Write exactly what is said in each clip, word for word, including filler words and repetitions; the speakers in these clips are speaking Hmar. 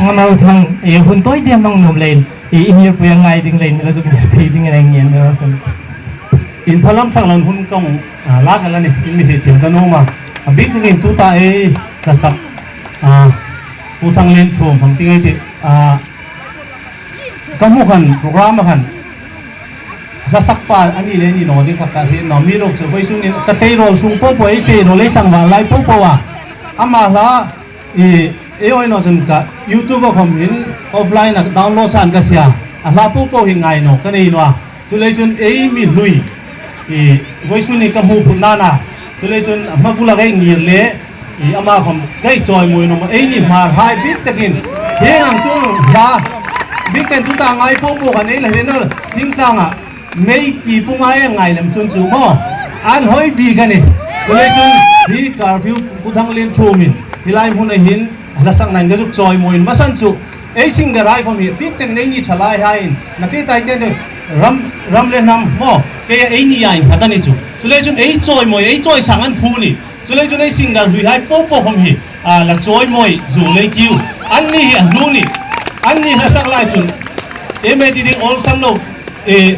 Amau thang, e, hun tawi ding hmang nuom leiin, e, i ngirpui a ngai ding leiin, mi la zuk ngir thei dingin a ngen mi raw se. In phalam thang lan hun kong, a, la ka la ni, in mi hriet thiem ka nuom a. A bik dingin tuta ei ka sak, a, Pu Thanglenthum hang ti ngai ti, a, ka hmu khan, program a khan. Hla sakpa a ni le ni naw ding kha ka hriet naw. Amiruokchu vawisun hin ka tleirawl sung po po, ei tleirawl ei tlangval lai po po a. Ama hla, i, ei awi naw chun ka YouTube-a khawm hin offline-a download san ka sia. A hla po po hi ngai naw ka nei naw a. Chuleiin chun ei mi hlui, i, vawisun hin ka hmu phut nana. Chuleiin chun a hma bula ka ngir le, i, ama khawm ka chawimawi naw a, eini Hmarhai bik takin, hieng ang tung ang hla, bik takin tuta ngai po po khan ei la hriet naw, thingtlanga mei ki puma ei ngai lem chun chu maw, an hoi bik a nih. Chuleiin chun hi curfew Pu Thanglenthum in, hi lai hmuna hin, hla sakna hin ka zuk chawimawi, masan chu, ei singerhai khawm hi, bik takin eini thalaihai in, na ke tai te te, ram, ram le hnam maw, kei a eini a inphat a ni chu. Chuleiin chun ei chawimawi, ei chawisang an phu ni. Chuleiin chun ei singer hluihai po po khawm hi, a, la chawimawi zu lei kiu. Anni hi a hlu ni. Anni hla sak lai chun, ei mi ti ding awlsam lo, e,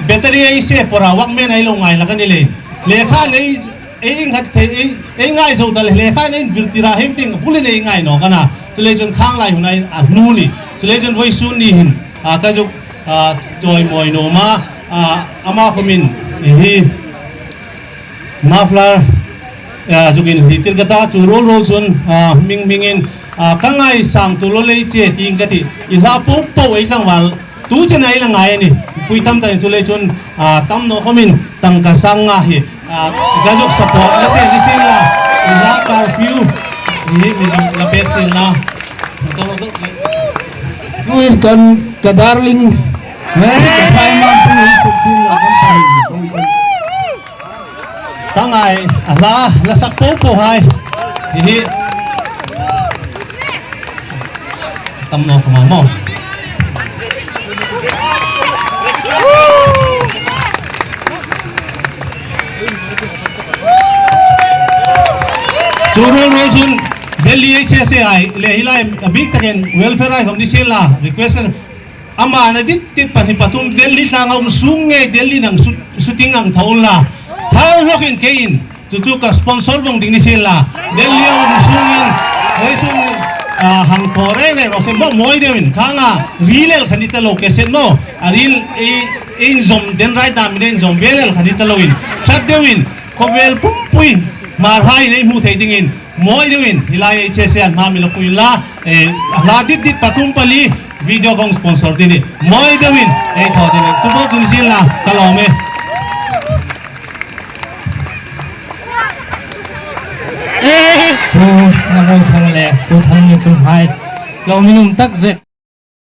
battery ei se pora Walkman ei lo ngai hlak a ni le. Lekha nei, ei innghat thei, ei, ei ngai zo ta le, lekha nei invirtir a, hieng tieng a bul hin ei ngai nawk a na. Chuleiin chun khang lai huna hin a hlu ni. Chuleiin chun vawisun ni hin, a, ka zuk, a, chawimawi nuom a, a, ama khawmin, e, hi, muffler, a, zuk inhriettir ka ta, chu ruol ruol chun, a, hming hmingin, a, ka ngaisang tu lo lei che tiin ka ti. I hla po po ei tlangval, tu chena ei la ngai a ni. Pui tam takin chuleiin chun, a, tam naw khawmin tangka sang nga hi, a, ka zuk support la che ni sien la. I hla curfew hi mi zuk la pek sien la. Tuin kan ka darling, eh, ka phai ma pui suk sien la kan phai. Ka ngai, a hla, hla sak po po hai. Hi hi. Tam naw khawma maw. Chu ruol ruol chun Delhi H S A hai, le hi lai a bik takin welfare hai khawm ni sien la, request ka Ama na dit dit pahni pathum Delhi tlanga um sung ngei Delhi nang shooting ang thaw la. Thau hlokin keiin chu chu ka sponsor vong ding ni sien la. Delhi a um sungin, hoi sung, a, hang thaw reng reng raw se maw, mawi deuin. Khanga reel el kha ni ta lo ke sen maw. A reel ei, ei inzawm den rai ta mi den inzawm vel el kha ni ta loin. Chat deuin, khawvel pumpui, Hmarhai nei hmu thei dingin. Mawi deuin, hi lai ei che se an hma mi lo pui la, eh, a hla dit dit pathum pali, video kong sponsor ti ni. Mawi deuin, ei thaw ti ni. Chu bo chun sin la, ka lawm e. Pu Nangawithang le, Pu Thanglenthum hai. Lo min um tak zet.